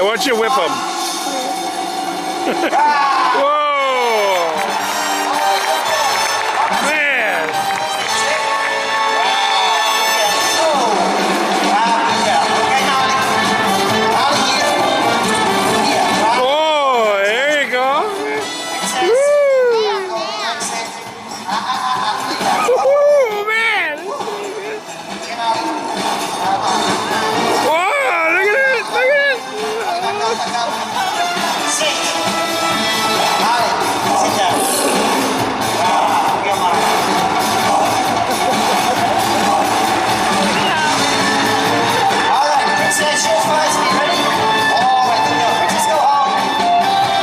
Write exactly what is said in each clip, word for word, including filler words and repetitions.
Why don't you whip him? Whoa! Man! Oh, there you go. Woo! Ooh, man! Whoa, look at that! Look at that! All right, princess, your flights be ready. All right, good girl. Princess, go home.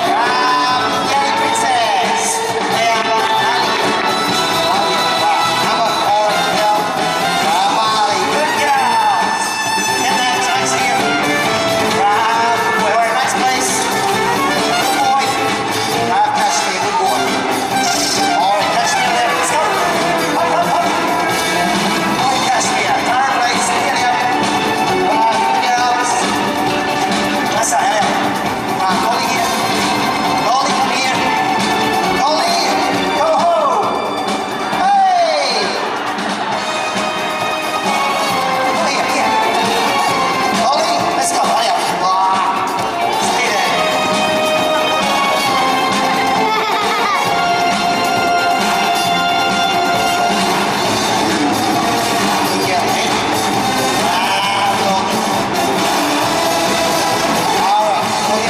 Bravo, good girl, princess. Bravo, good girl. Bravo, good girl. Get that taxi. Bravo, good boy. Next place. Good boy. Bravo, catch me, good boy. All right, catch me there. Let's go. Hop, hop, hop. All right, catch me there. Third place. Get him. Bravo, good girls. That's a help. Come on, Dolly here. Dolly, come here. Dolly, go home. Hey! Come here, here. Dolly, let's go. Hurry up. Wow. Stay there. Good girl, hey. Wow, Dolly. All right. Oh.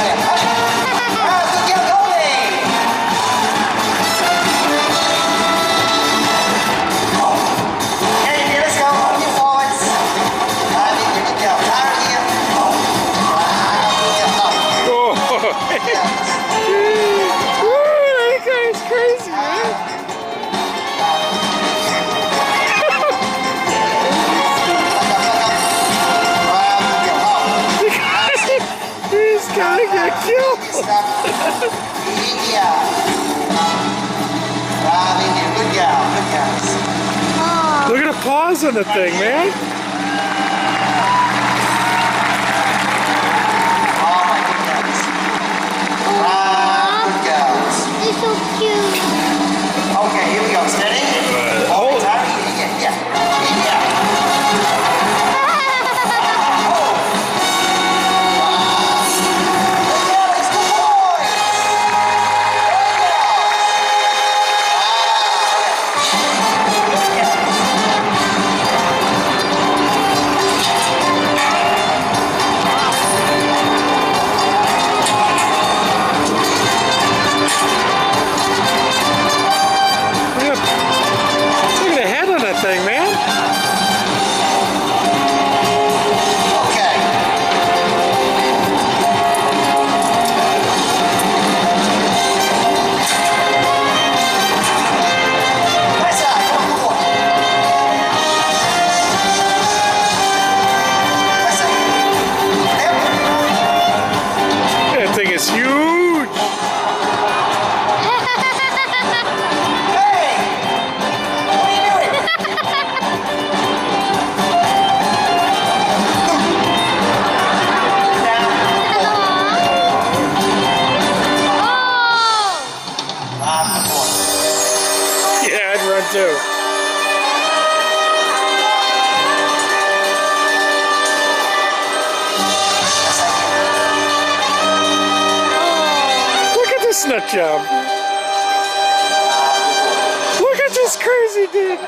Ooh, that guy is crazy, man. This guy got killed. Look at the paws on the thing, man. Aw, they're so cute. Okay, here we go. Steady. Hold. Yeah, yeah, yeah. Look at, look at the head on that thing, man. Okay. That thing is huge. Hey! What are you doing? Yeah, I'd run too. Look at this nut job. Look at this crazy dude.